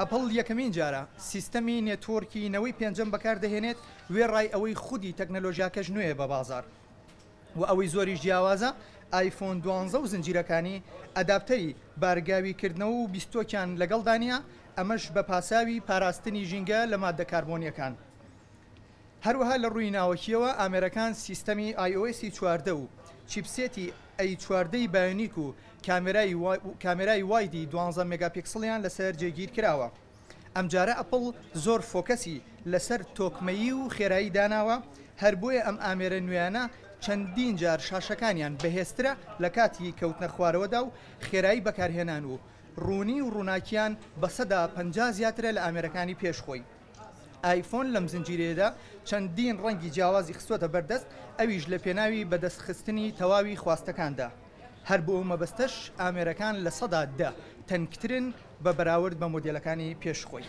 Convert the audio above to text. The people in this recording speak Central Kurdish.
ئەپڵ یەکەمین جارە سیستەمی network ی نەوەی پێنجەم بەکاردەهێنێت، وێڕای ئەوەی خودی تەکنەلۆژیاکەش نوێیە بە بازاڕ و ئەوەی زۆریش جیاوازە ئایفۆن 12 و زنجیرەکانی adapter ی بارگاوی کردنەوە و بیستۆکیان لەگەڵدا نییە، ئەمەش بە پاساوی پاراستنی ژینگە لە ماددە کاربۆنییەکان. هەروەها لە ڕووی ناوەکییەوە ئامێرەکان سیستەمی iOS ی 14 و chipset ی A 14 ی Bionic و کامێرای wide ی 12 مێگاپیکسڵیان لەسەر جێگیر کراوە. ئەمجارە ئەپڵ زۆر focus ی لەسەر تۆکمەیی و خێرایی داناوە، هەر بۆیە ئەم ئامێرە نوێیانە چەندین جار شاشەکانیان بەهێزترە لە کاتی کەوتنە خوارەوەدا و خێرایی بەکارهێنان و ڕوونی و ڕووناکیان 50% زیاترە لە ئامێرەکانی پێش خۆی. ئایفۆن لەم زنجیرەیەدا چەندین ڕەنگی جیاوازی خستووەتە بەردەست، ئەویش لە پێناوی بەدەستخستنی تەواوی خواستەکاندا. هەر بۆ ئەو مەبەستەش ئامێرەکان 10% تەنکترن بە بەراورد بە مۆدێلەکانی پێش خۆی.